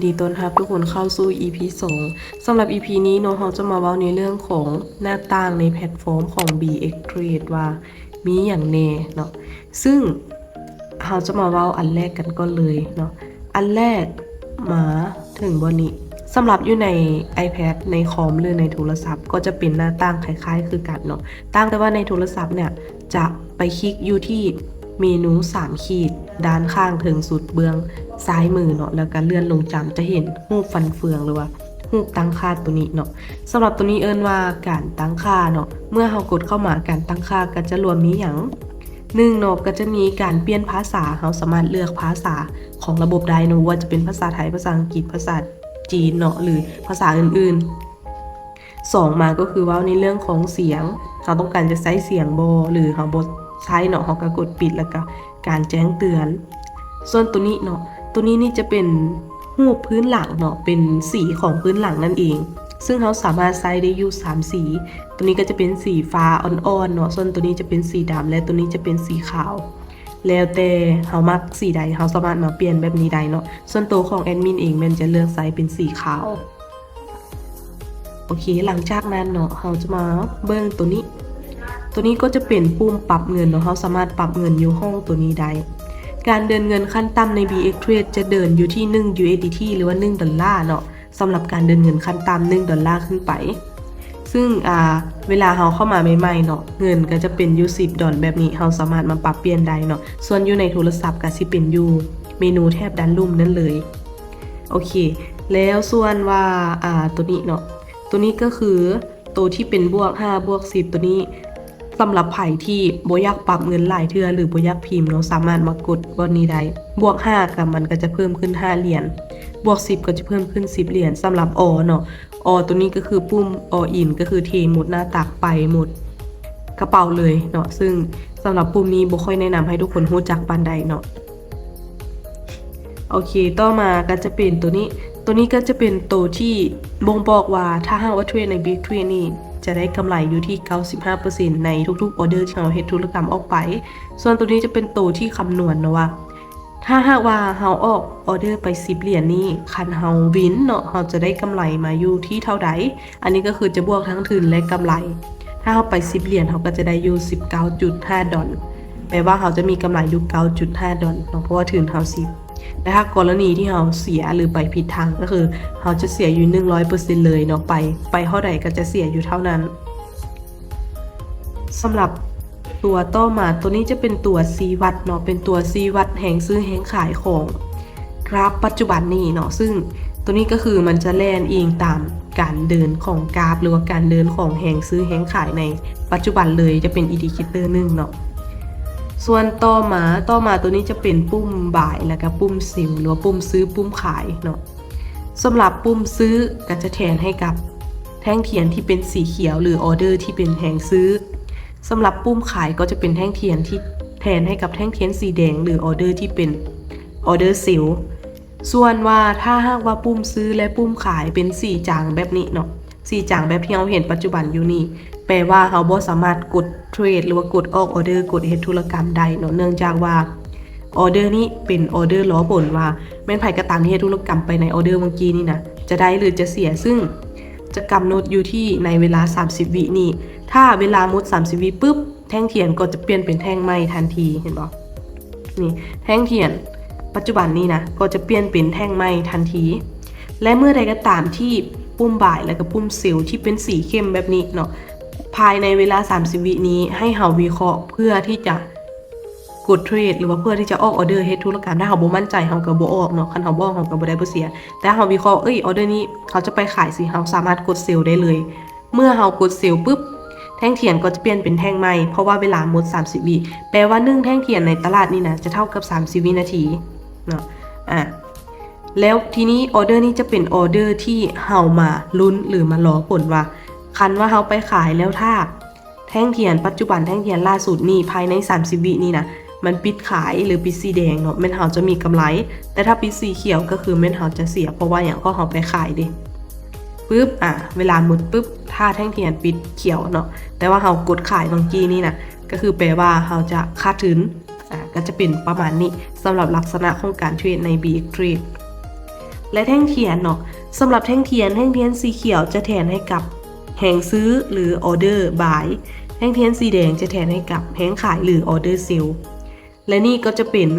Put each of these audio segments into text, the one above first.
ດີຕ້ອນຮັບທຸກຄົນເຂົ້າສູ່ ອີພີສອງ. ສຳລັບ ອີພີນີ້ເນາະ ເຮົາຈະມາເວົ້າໃນເລື່ອງຂອງໜ້າຕ່າງໃນແພລດຟອມຂອງ ບີເອັກເທຣດ ວ່າມີຫຍັງແດ່ເນາະ. ຊຶ່ງເຮົາຈະມາເວົ້າອັນແລກກັນກ່ອນເລີຍເນາະ. ອັນແລກມາເຖິງບ່ອນນີ້. ສຳລັບຢູ່ໃນ iPad ໃນຄອມ ຫຼື ໃນໂທລະສັບ ກໍຈະເປັນໜ້າຕ່າງຄ້າຍໆຄືກັນເນາະ. ຕ່າງແຕ່ວ່າໃນໂທລະສັບເນຍ ຈະໄປຄລິກຢູ່ທີ່ເມນູສາມຂີດ ດ້ານຂ້າງເທິງສຸດເບື້ອງຊ້າຍມືເນາະ ແລ້ວກະເລື່ອນລົງຈາກ ຈະເຫັນຮູບຟັນເຟືອງ ຫຼືວ່າຮູບຕັ້ງຄ່າໂຕນີ້ເນາະ. ສຳລັບໂຕນີ້ເອີ້ນວ່າການຕັ້ງຄ່າເນາະ. ເມື່ອເຮົາກົດເຂົ້າມາ ການຕັ້ງຄ່າກະຈະລວມມີຫຍັງ? ໜຶ່ງເນາະ ກະຈະມີການປ່ຽນພາສາ, ເຮົາສາມາດເລືອກພາສາຂອງລະບົບໄດ້ເນາະ ບໍ່ວ່າຈະເປັນພາສາໄທ, ພາສາອັງກິດ, ພາສາຈີນເນາະ ຫຼື ພາສາອື່ນໆ. ສອງມາກໍຄືເວົ້າໃນເລື່ອງຂອງສຽງ, ເຮົາຕ້ອງການຈະໃຊ້ສຽງບໍ່ ຫຼື ເຮົາບໍ່ໃຊ້ເນາະ ເຮົາກໍກົດປິດ ແລ້ວກໍການແຈ້ງເຕືອນ. ສ່ວນໂຕນີ້ເນາະ ໂຕນີ້ນີ້ຈະເປັນຮູບພື້ນຫຼັງເນາະ ເປັນສີຂອງພື້ນຫຼັງນັ້ນເອງ, ຊຶ່ງເຮົາສາມາດໃຊ້ໄດ້ຢູ່ສາມສີ. ໂຕນີ້ກໍຈະເປັນສີຟ້າອ່ອນໆເນາະ, ສ່ວນໂຕນີ້ຈະເປັນສີດຳ ແລະ ໂຕນີ້ຈະເປັນສີຂາວ. ແລ້ວແຕ່ເຮົາມັກສີໃດ ເຮົາສາມາດມາປ່ຽນແບບນີ້ໄດ້ເນາະ. ສ່ວນໂຕຂອງແອດມິນເອງແມ່ນຈະເລືອກໃຊ້ເປັນສີຂາວ. ໂອເຄ ຫຼັງຈາກນັ້ນເນາະ ເຮົາຈະມາເບິ່ງໂຕນີ້. ໂຕນີ້ກໍຈະເປັນປຸ່ມປັບເງິນເນາະ, ເຮົາສາມາດປັບເງິນຢູ່ຫ້ອງໂຕນີ້ໄດ້. ການເດີນເງິນຂັ້ນຕ່ຳໃນ ບີເອັກເທຣດ ຈະເດີນຢູ່ທີ່ໜຶ່ງ USDT ຫຼືວ່າໜຶ່ງດອນລາເນາະ, ສຳລັບການເດີນເງິນຂັ້ນຕ່ຳໜຶ່ງດອນລາຂຶ້ນໄປ. ຊຶ່ງ ອ່າ ເວລາເຮົາເຂົ້າມາໃໝ່ໆເນາະ ເງິນກໍຈະເປັນຢູ່ສິບດອນແບບນີ້, ເຮົາສາມາດມາປັບປ່ຽນໄດ້ເນາະ. ສ່ວນຢູ່ໃນໂທລະສັບກໍຊິເປັນຢູ່ເມນູແຖບດ້ານລຸ່ມນັ້ນເລີຍ. ໂອເຄ ແລ້ວສ່ວນວ່າ ອ່າ ໂຕນີ້ເນາະ ໂຕນີ້ກໍຄືໂຕທີ່ເປັນບວກຫ້າ ບວກສິບ ໂຕນີ້ ສຳລັບໃຜທີ່ບໍ່ຢາກປັບເງິນຫຼາຍເທື່ອ ຫຼື ບໍ່ຢາກພິມເນາະ ສາມາດມາກົດບ່ອນນີ້ໄດ້. ບວກຫ້າກໍ ມັນກໍຈະເພີ່ມຂຶ້ນຫ້າຫຼຽນ, ບວກສິບກໍຈະເພີ່ມຂຶ້ນສິບຫຼຽນ. ສຳລັບ All ເນາະ All ໂຕນີ້ກໍຄືປຸ່ມ All in ກໍຄືເທໝົດໜ້າຕັກໄປໝົດກະເປົາເລີຍເນາະ, ຊຶ່ງສຳລັບປຸ່ມນີ້ບໍ່ຄ່ອຍແນະນຳໃຫ້ທຸກຄົນຮູ້ຈັກປານໃດເນາະ. ໂອເຄ ຕໍ່ມາກໍຈະເປັນໂຕນີ້. ໂຕນີ້ກໍຈະເປັນໂຕທີ່ບົ່ງບອກວ່າ ຖ້າຫາກວ່າເທຣດໃນ ບີເອັກເທຣດ ນີ້ ຈະໄດ້ກຳໄລຢູ່ທີ່ເກົ້າສິບຫ້າເປີເຊັນໃນທຸກໆອອເດີທີ່ເຮົາເຮັດທຸລະກຳອອກໄປ. ສ່ວນໂຕນີ້ຈະເປັນໂຕທີ່ຄຳນວນເນາະວ່າ ຖ້າຫາກວ່າເຮົາອອກອອເດີໄປສິບຫຼຽນນີ້ ຄັນເຮົາວິນເນາະ ເຮົາຈະໄດ້ກຳໄລມາຢູ່ທີ່ເທົ່າໃດ. ອັນນີ້ກໍຄືຈະບວກທັງທຶນ ແລະ ກຳໄລ. ຖ້າເຮົາໄປສິບຫຼຽນ ເຮົາກໍຈະໄດ້ຢູ່ສິບເກົ້າຈຸດຫ້າດອນ, ແປວ່າເຮົາຈະມີກຳໄລຢູ່ເກົ້າຈຸດຫ້າດອນເນາະ ເພາະວ່າທຶນເຮົາສິບ. ແຕ່ຖ້າກໍລະນີທີ່ເຮົາເສຍ ຫຼື ໄປຜິດທາງ ກໍຄືເຮົາຈະເສຍຢູ່ໜຶ່ງຮ້ອຍເປີເຊັນເລີຍເນາະ, ໄປ ໄປເທົ່າໃດກໍຈະເສຍຢູ່ເທົ່ານັ້ນ. ສຳລັບຕົວຕໍ່ມາ ຕົວນີ້ຈະເປັນຕົວຊີ້ວັດເນາະ, ເປັນຕົວຊີ້ວັດແຮງຊື້ແຮງຂາຍຂອງກຣາຟປັດຈຸບັນນີ້ເນາະ, ຊຶ່ງຕົວນີ້ກໍຄືມັນຈະແລ່ນອີງຕາມການເດີນຂອງກຣາຟ ຫຼືວ່າການເດີນຂອງແຮງຊື້ແຮງຂາຍໃນປັດຈຸບັນເລີຍ, ຈະເປັນ indicator ໜຶ່ງເນາະ. ສ່ວນຕໍ່ມາ ຕໍ່ມາຕົວນີ້ຈະເປັນປຸ່ມ buy ແລ້ວກໍປຸ່ມ sell ຫຼືວ່າປຸ່ມຊື້ ປຸ່ມຂາຍເນາະ. ສຳລັບປຸ່ມຊື້ກໍຈະແທນໃຫ້ກັບແທ່ງທຽນທີ່ເປັນສີຂຽວ ຫຼື ອອເດີທີ່ເປັນແຮງຊື້. ສຳລັບປຸ່ມຂາຍກໍຈະເປັນແທ່ງທຽນທີ່ແທນໃຫ້ກັບແທ່ງທຽນສີແດງ ຫຼື ອອເດີທີ່ເປັນອອເດີເຊລ. ສ່ວນວ່າຖ້າຫາກວ່າປຸ່ມຊື້ ແລະ ປຸ່ມຂາຍເປັນສີຈາງແບບນີ້ເນາະ, ສີຈາງແບບທີ່ເຮົາເຫັນປັດຈຸບັນຢູ່ນີ້ ແປວ່າເຮົາບໍ່ສາມາດກົດເທຣດ ຫຼືວ່າກົດອອກອອເດີ ກົດເຮັດທຸລະກຳໄດ້ເນາະ, ເນື່ອງຈາກວ່າ ອອເດີນີ້ເປັນອອເດີລໍຜົນວ່າ ແມ່ນໃຜກໍຕາມທີ່ເຮັດທຸລະກຳໄປໃນອອເດີເມື່ອກີ້ນີ້ນະ ຈະໄດ້ ຫຼື ຈະເສຍ, ຊຶ່ງຈະກຳນົດຢູ່ທີ່ໃນເວລາສາມສິບວິນີ້. ຖ້າເວລາໝົດສາມສິບວິປຶບ ແທ່ງທຽນກໍຈະປ່ຽນເປັນແທ່ງໃໝ່ທັນທີ, ເຫັນບໍ່? ນີ້ ແທ່ງທຽນປັດຈຸບັນນີ້ນະ ກໍຈະປ່ຽນເປັນແທ່ງໃໝ່ທັນທີ. ແລະ ເມື່ອໃດກໍຕາມທີ່ປຸ່ມບາຍ ແລະ ກໍປຸ່ມເຊລທີ່ເປັນສີເຂັ້ມແບບນີ້ເນາະ, ພາຍໃນເວລາສາມສິບວິນີ້ ໃຫ້ເຮົາວິເຄາະເພື່ອທີ່ຈະ ກົດເທຣດ ຫຼືວ່າເພື່ອທີ່ຈະອອກອອເດີເຮັດທຸລະກຳ. ຖ້າເຮົາບໍ່ໝັ້ນໃຈ ເຮົາກໍບໍ່ອອກເນາະ, ຄັນເຮົາບໍ່ອອກ ເຮົາກໍບໍ່ໄດ້ບໍ່ເສຍ. ແຕ່ເຮົາວິເຄາະ ເອີຍ ອອເດີນີ້ເຮົາຈະໄປຂາຍຊິ ເຮົາສາມາດກົດເຊລໄດ້ເລີຍ. ເມື່ອເຮົາກົດເຊລປຶບ ແທ່ງທຽນກໍຈະປ່ຽນເປັນແທ່ງໃໝ່ ເພາະວ່າເວລາໝົດສາມສິບວິ. ແປວ່າໜຶ່ງແທ່ງທຽນໃນຕະຫຼາດນີ້ນະ ຈະເທົ່າກັບສາມສິບວິນາທີເນາະ. ອາ ແລ້ວທີນີ້ອອເດີນີ້ຈະເປັນອອເດີທີ່ເຮົາມາລຸ້ນ ຫຼື ມາລໍຜົນວ່າ ຄັນວ່າເຮົາໄປຂາຍແລ້ວ ຖ້າ ແທ່ງທຽນປັດຈຸບັນ ແທ່ງທຽນລ່າສຸດນີ້ ພາຍໃນສາມສິບວິນີ້ນະ ມັນປິດຂາຍ ຫຼື ປິດສີແດງເນາະ ແມ່ນເຮົາຈະມີກຳໄລ, ແຕ່ຖ້າປິດສີຂຽວກໍຄືແມ່ນເຮົາຈະເສຍ. ເພາະວ່າຫຍັງ? ເພາະເຮົາໄປຂາຍເດ້. ປຶບ ອາ ເວລາໝົດປຶບ ຖ້າແທ່ງທຽນປິດຂຽວເນາະ ແຕ່ວ່າເຮົາກົດຂາຍເມື່ອກີ້ນີ້ນະ ກໍຄືແປວ່າເຮົາຈະຂາດທຶນ. ອາ ກໍຈະເປັນປະມານນີ້ ສຳລັບລັກສະນະຂອງການເທຣດໃນ ບີເອັກເທຣດ. ແລະ ແທ່ງທຽນເນາະ. ສຳລັບແທ່ງທຽນ, ແທ່ງທຽນສີຂຽວຈະແທນໃຫ້ກັບແຮງຊື້ ຫຼື order buy, ແທ່ງທຽນສີແດງຈະແທນໃຫ້ກັບແຮງຂາຍ ຫຼື order sell. ແລະ ນີ້ກໍຈະເປັນ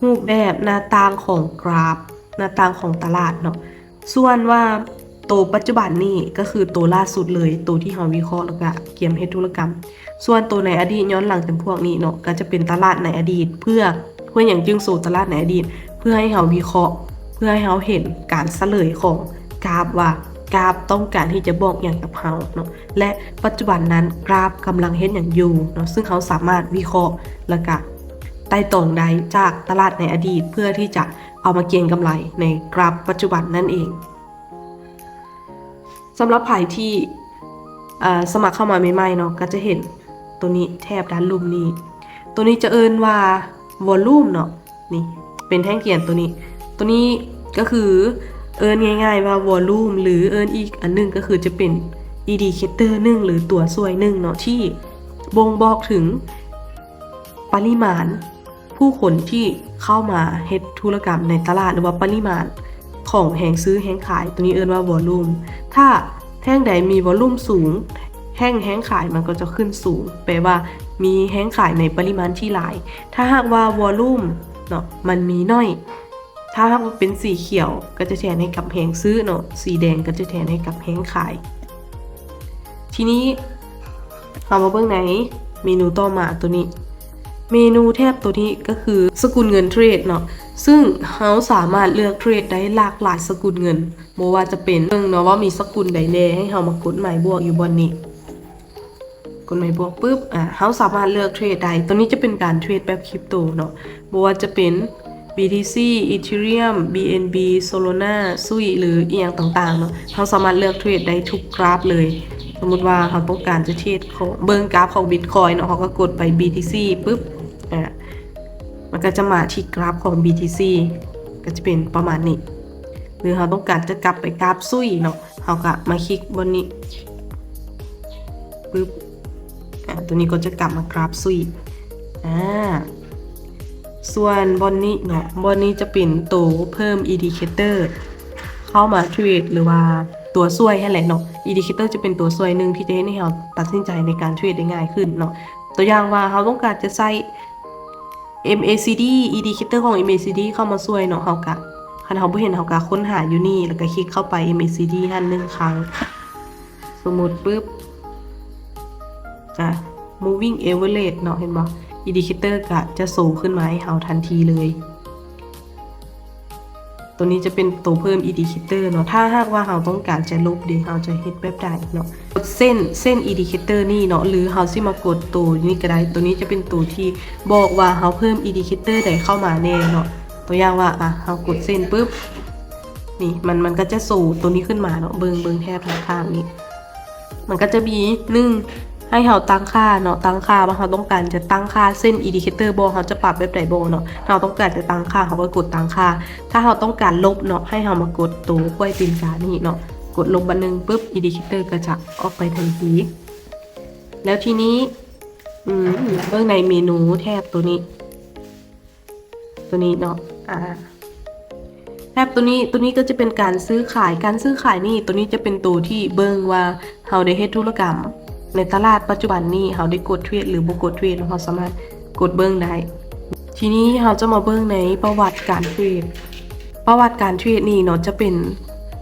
ຮູບແບບໜ້າຕ່າງຂອງກຣາຟ, ໜ້າຕ່າງຂອງຕະຫຼາດເນາະ. ສ່ວນວ່າໂຕປັດຈຸບັນນີ້ກໍຄືໂຕລ່າສຸດເລີຍ, ໂຕທີ່ເຮົາວິເຄາະ ແລ້ວກະກຽມເຮັດທຸລະກຳ. ສ່ວນໂຕໃນອະດີດຍ້ອນຫຼັງຈຳພວກນີ້ເນາະ ກໍຈະເປັນຕະຫຼາດໃນອະດີດ. ເພື່ອ, ເພື່ອຫຍັງຈຶ່ງໂຊຕະຫຼາດໃນອະດີດ? ເພື່ອໃຫ້ເຮົາວິເຄາະ, ເພື່ອໃຫ້ເຮົາເຫັນການສະເຫຼີຍຂອງກຣາຟວ່າ ກຣາຟຕ້ອງການທີ່ຈະບອກຫຍັງກັບເຮົາເນາະ ແລະ ປັດຈຸບັນນັ້ນກຣາຟກຳລັງເຮັດຫຍັງຢູ່ເນາະ, ຊຶ່ງເຮົາສາມາດວິເຄາະ ແລ້ວກະໄຕ່ຕອງໄດ້ຈາກຕະຫຼາດໃນອະດີດ ເພື່ອທີ່ຈະເອົາມາເກັງກຳໄລໃນກຣາຟປັດຈຸບັນນັ້ນເອງ. ສຳລັບໃຜທີ່ ເອີ ສະໝັກເຂົ້າມາໃໝ່ໆເນາະ ກໍຈະເຫັນໂຕນີ້ ແຖບດ້ານລຸ່ມນີ້. ໂຕນີ້ຈະເອີ້ນວ່າ volume ເນາະ. ນີ້ເປັນແທ່ງທຽນໂຕນີ້. ໂຕນີ້ກໍຄືເອີ້ນງ່າຍໆວ່າ volume ຫຼື ເອີ້ນອີກອັນໜຶ່ງກໍຄືຈະເປັນ indicator ໜຶ່ງ ຫຼື ຕົວຊ່ວຍໜຶ່ງເນາະ ທີ່ບົ່ງບອກເຖິງປະລິມານຜູ້ຄົນທີ່ເຂົ້າມາເຮັດທຸລະກຳໃນຕະຫຼາດ ຫຼືວ່າປະລິມານຂອງແຮງຊື້ແຮງຂາຍ. ໂຕນີ້ເອີ້ນວ່າ volume. ຖ້າແທ່ງໃດມີ volume ສູງ, ແທ່ງແຮງຂາຍມັນກໍຈະຂຶ້ນສູງ, ແປວ່າມີແຮງຂາຍໃນປະລິມານທີ່ຫຼາຍ. ຖ້າຫາກວ່າ volume ເນາະ ມັນມີໜ້ອຍ, ຖ້າຫາກວ່າເປັນສີຂຽວກໍຈະແທນໃຫ້ກັບແຮງຊື້ເນາະ, ສີແດງກໍຈະແທນໃຫ້ກັບແຮງຂາຍ. ທີນີ້ເຮົາມາເບິ່ງໃນເມນູຕໍ່ມາໂຕນີ້. ເມນູແຖບໂຕນີ້ກໍຄືສະກຸນເງິນເທຣດເນາະ, ຊຶ່ງເຮົາສາມາດເລືອກເທຣດໄດ້ຫຼາກຫຼາຍສະກຸນເງິນ, ບໍ່ວ່າຈະເປັນ ເບິ່ງເນາະວ່າມີສະກຸນໃດແດ່, ໃຫ້ເຮົາມາກົດໝາຍບວກຢູ່ບ່ອນນີ້. ກົດໝາຍບວກປຶບ ອາ ເຮົາສາມາດເລືອກເທຣດໄດ້. ໂຕນີ້ຈະເປັນການເທຣດແບບຄຣິບໂຕເນາະ, ບໍ່ວ່າຈະເປັນ BTC, Ethereum, BNB, Solana, Sui ຫຼື ອີ່ຫຍັງຕ່າງໆເນາະ, ເຮົາສາມາດເລືອກເທຣດໄດ້ທຸກກຣາຟເລີຍ. ສົມມຸດວ່າເຮົາຕ້ອງການຈະເທຣດຂອງ ເບິ່ງກຣາຟຂອງ Bitcoin ເນາະ, ເຮົາກໍກົດໄປ BTC ປຶບ ອາ ມັນກໍຈະມາທີ່ກຣາຟຂອງ BTC ກໍຈະເປັນປະມານນີ້. ຫຼືເຮົາຕ້ອງການຈະກັບໄປກຣາຟ Sui ເນາະ, ເຮົາກະມາຄລິກບ່ອນນີ້ປຶບ ອາ ໂຕນີ້ກໍຈະກັບມາກຣາຟ Sui. ອາ ສ່ວນບ່ອນນີ້ເນາະ, ບ່ອນນີ້ຈະເປັນໂຕເພີ່ມ indicator ເຂົ້າມາເທຣດ ຫຼືວ່າຕົວຊ່ວຍຫັ້ນແຫຼະເນາະ. Indicator ຈະເປັນຕົວຊ່ວຍໜຶ່ງທີ່ຈະເຮັດໃຫ້ເຮົາຕັດສິນໃຈໃນການເທຣດໄດ້ງ່າຍຂຶ້ນເນາະ. ຕົວຢ່າງວ່າເຮົາຕ້ອງການຈະໃຊ້ MACD, indicator ຂອງ MACD ເຂົ້າມາຊ່ວຍເນາະ, ເຮົາກະ ຄັນເຮົາບໍ່ເຫັນ ເຮົາກະຄົ້ນຫາຢູ່ນີ້ ແລ້ວກະຄລິກເຂົ້າໄປ MACD ຫັ້ນໜຶ່ງຄັ້ງ. ສົມມຸດປຶບ ອາ moving average ເນາະ, ເຫັນບໍ່? Indicator ກະຈະໂຊຂຶ້ນມາໃຫ້ເຮົາທັນທີເລີຍ. ໂຕນີ້ຈະເປັນໂຕເພີ່ມ indicator ເນາະ. ຖ້າຫາກວ່າເຮົາຕ້ອງການຈະລົບເດ ເຮົາຈະເຮັດແບບໃດເນາະ? ກົດເສັ້ນ, ເສັ້ນ indicator ນີ້ເນາະ, ຫຼືເຮົາຊິມາກົດໂຕນີ້ກໍໄດ້. ໂຕນີ້ຈະເປັນໂຕທີ່ບອກວ່າເຮົາເພີ່ມ indicator ໃດເຂົ້າມາແນ່ເນາະ. ຕົວຢ່າງວ່າ ອາ ເຮົາກົດເສັ້ນປຶບ ນີ້ ມັນ ມັນກໍຈະໂຊໂຕນີ້ຂຶ້ນມາເນາະ. ເບິ່ງ ເບິ່ງແຖບທາງຂ້າງນີ້ ມັນກໍຈະມີ ໜຶ່ງ ໃຫ້ເຮົາຕັ້ງຄ່າເນາະ, ຕັ້ງຄ່າວ່າເຮົາຕ້ອງການຈະຕັ້ງຄ່າເສັ້ນ indicator ບໍ່, ເຮົາຈະປັບແບບໃດບໍ່ເນາະ. ຖ້າເຮົາຕ້ອງການຈະຕັ້ງຄ່າ ເຮົາກໍກົດຕັ້ງຄ່າ. ຖ້າເຮົາຕ້ອງການລົບເນາະ, ໃຫ້ເຮົາມາກົດໂຕຂວາຍຕີນການີ້ເນາະ, ກົດລົບບາດໜຶ່ງປຶບ indicator ກໍຈະອອກໄປທັນທີ. ແລ້ວທີນີ້ ອືມ ເບິ່ງໃນເມນູແຖບໂຕນີ້ ໂຕນີ້ເນາະ ອາ ແຖບໂຕນີ້ ໂຕນີ້ກໍຈະເປັນການຊື້ຂາຍ. ການຊື້ຂາຍນີ້ ໂຕນີ້ຈະເປັນໂຕທີ່ເບິ່ງວ່າເຮົາໄດ້ເຮັດທຸລະກຳໃນຕະຫຼາດປັດຈຸບັນນີ້ ເຮົາໄດ້ກົດເທຣດ ຫຼື ບໍ່ກົດເທຣດ ເຮົາສາມາດກົດເບິ່ງໄດ້. ທີນີ້ເຮົາຈະມາເບິ່ງໃນປະຫວັດການເທຣດ. ປະຫວັດການເທຣດນີ້ເນາະ ຈະເປັນ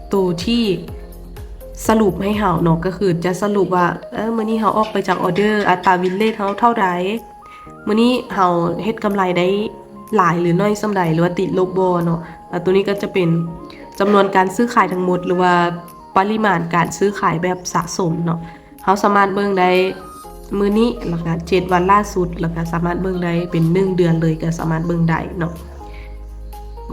ໂຕທີ່ສະຫຼຸບໃຫ້ເຮົາເນາະ, ກໍຄືຈະສະຫຼຸບວ່າ ເອີ ມື້ນີ້ເຮົາອອກໄປຈັກອໍເດີ, ອັດຕາວິນເຣດເຮົາເທົ່າໃດ, ມື້ນີ້ເຮົາເຮັດກຳໄລໄດ້ຫຼາຍ ຫຼື ໜ້ອຍສ່ຳໃດ ຫຼືວ່າຕິດລົບບໍ່ເນາະ. ອາ ໂຕນີ້ກໍຈະເປັນຈຳນວນການຊື້ຂາຍທັງໝົດ ຫຼືວ່າປະລິມານການຊື້ຂາຍແບບສະສົມເນາະ. ເຮົາສາມາດເບິ່ງໄດ້ມື້ນີ້ ແລ້ວກະເຈັດວັນລ່າສຸດ, ແລ້ວກະສາມາດເບິ່ງໄດ້ເປັນໜຶ່ງເດືອນເລີຍ ກໍສາມາດເບິ່ງໄດ້ເນາະ.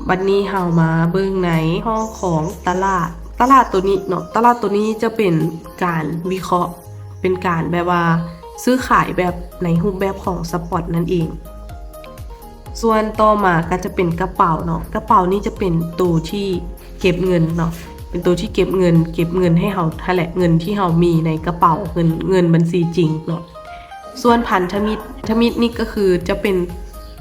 ບັດນີ້ເຮົາມາເບິ່ງໃນຫ້ອງຂອງຕະຫຼາດ, ຕະຫຼາດໂຕນີ້ເນາະ, ຕະຫຼາດໂຕນີ້ຈະເປັນການວິເຄາະ ເປັນການແບບວ່າຊື້ຂາຍແບບໃນຮູບແບບຂອງ spot ນັ້ນເອງ. ສ່ວນຕໍ່ມາກໍຈະເປັນກະເປົາເນາະ, ກະເປົານີ້ຈະເປັນໂຕທີ່ເກັບເງິນເນາະ, ເປັນໂຕທີ່ເກັບເງິນ, ເກັບເງິນໃຫ້ເຮົາຫັ້ນແຫຼະ, ເງິນທີ່ເຮົາມີໃນກະເປົາ, ເງິນ, ເງິນບັນຊີຈິງເນາະ. ສ່ວນພັນທະມິດ, ທະມິດນີ້ກໍຄືຈະເປັນ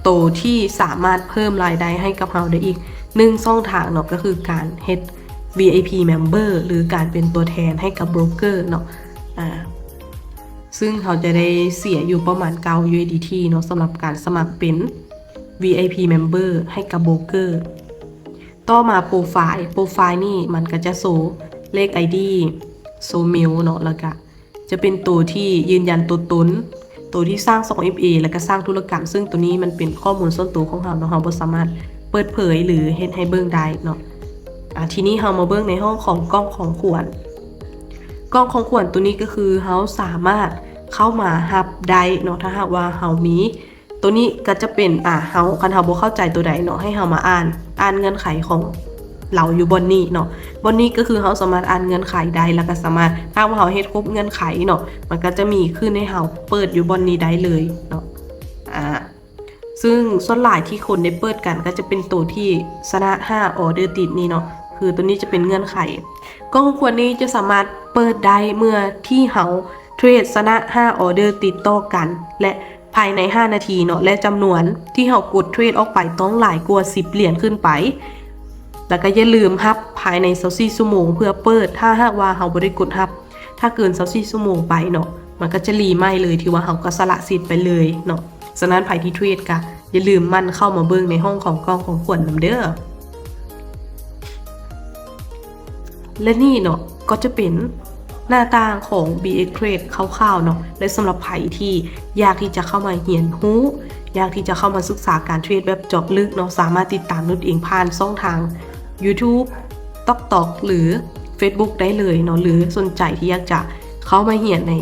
ໂຕທີ່ສາມາດເພີ່ມລາຍໄດ້ໃຫ້ກັບເຮົາໄດ້ອີກ. ໜຶ່ງຊ່ອງທາງເນາະ ກໍຄືການເຮັດ วีໄອພີ Member ຫຼື ການເປັນຕົວແທນໃຫ້ກັບໂບຣກເກີເນາະ ອາ ຊຶ່ງເຮົາຈະໄດ້ເສຍຢູ່ປະມານເກົ້າ USDT ເນາະ ສຳລັບການສະໝັກເປັນ วีໄອພີ Member ໃຫ້ກັບໂບຣກເກີ. ຕໍ່ມາ Profile Profile ນີ້ມັນກໍຈະໂຊເລກ ID ໂຊ Mail ເນາະ ແລ້ວກະຈະເປັນໂຕທີ່ຢືນຢັນຕົວຕົນ ໂຕທີ່ສ້າງຊ່ອງ FA ແລ້ວກະສ້າງທຸລະກຳ ຊຶ່ງໂຕນີ້ມັນເປັນຂໍ້ມູນສ່ວນໂຕຂອງເຮົາເນາະ ເຮົາບໍ່ສາມາດເປີດເຜີຍ ຫຼື ເຮັດໃຫ້ເບິ່ງໄດ້ເນາະ. ອາ ທີນີ້ເຮົາມາເບິ່ງໃນຫ້ອງຂອງກ່ອງຂອງຂວັນ. ກ່ອງຂອງຂວັນໂຕນີ້ກໍຄືເຮົາສາມາດເຂົ້າມາຮັບໄດ້ເນາະ ຖ້າຫາກວ່າເຮົາມີ ໂຕນີ້ກໍຈະເປັນ ອາ ເຮົາ ຄັນເຮົາບໍ່ເຂົ້າໃຈໂຕໃດເນາະ ໃຫ້ເຮົາມາອ່ານ ອ່ານເງື່ອນໄຂຂອງລາວຢູ່ບ່ອນນີ້ເນາະ. ບ່ອນນີ້ກໍຄືເຮົາສາມາດອ່ານເງື່ອນໄຂໄດ້ ແລ້ວກໍສາມາດ ຖ້າວ່າເຮົາເຮັດຄົບເງື່ອນໄຂເນາະ ມັນກໍຈະມີຂຶ້ນໃຫ້ເຮົາເປີດຢູ່ບ່ອນນີ້ໄດ້ເລີຍເນາະ. ອາ ຊຶ່ງສ່ວນຫຼາຍທີ່ຄົນໄດ້ເປີດກັນກໍຈະເປັນໂຕທີ່ຊະນະຫ້າ order ຕິດນີ້ເນາະ ຄືໂຕນີ້ຈະເປັນເງື່ອນໄຂ. ກ່ອງຂອງຂວັນນີ້ຈະສາມາດເປີດໄດ້ເມື່ອທີ່ເຮົາເທຣດຊະນະຫ້າ order ຕິດຕໍ່ກັນ ແລະ ພາຍໃນຫ້ານາທີເນາະ ແລະ ຈຳນວນທີ່ເຮົາກົດເທຣດອອກໄປຕ້ອງຫຼາຍກວ່າສິບຫຼຽນຂຶ້ນໄປ ແລ້ວກໍຢ່າລືມຮັບພາຍໃນຊາວສີ່ຊົ່ວໂມງເພື່ອເປີດ. ຖ້າຫາກວ່າເຮົາບໍ່ໄດ້ກົດຮັບ ຖ້າເກີນຊາວສີ່ຊົ່ວໂມງໄປເນາະ ມັນກໍຈະຣີໃໝ່ເລີຍ ຖືວ່າເຮົາກໍສະຫຼະສິດໄປເລີຍເນາະ. ສະນັ້ນໃຜທີ່ເທຣດກໍຢ່າລືມໝັ່ນເຂົ້າມາເບິ່ງໃນຫ້ອງຂອງກ່ອງຂອງຂວັນນຳເດີ້. ແລະ ນີ້ເນາະ ກໍຈະເປັນໜ້າຕ່າງຂອງ BX Trade ຄ່າວໆເນາະ ແລະ ສຳລັບໃຜທີ່ຢາກທີ່ຈະເຂົ້າມາຮຽນຮູ້ ຢາກທີ່ຈະເຂົ້າມາສຶກສາການເທຣດແບບເຈາະເລິກເນາະ ສາມາດຕິດຕາມນຸດເອງຜ່ານຊ່ອງທາງ YouTube TikTok ຫຼື Facebook ໄດ້ເລີຍເນາະ ຫຼື ສົນໃຈທີ່ຢາກຈະເຂົ້າມາຮຽນໃນ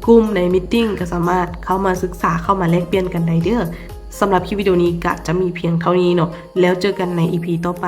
ກຸ່ມ ໃນ meeting ກໍສາມາດເຂົ້າມາສຶກສາ ເຂົ້າມາແລກປ່ຽນກັນໄດ້ເດີ້. ສຳລັບຄລິບວິດີໂອນີ້ກໍຈະມີພຽງເທົ່ານີ້ເນາະ ແລ້ວເຈີກັນໃນ EP ຕໍ່ໄປ.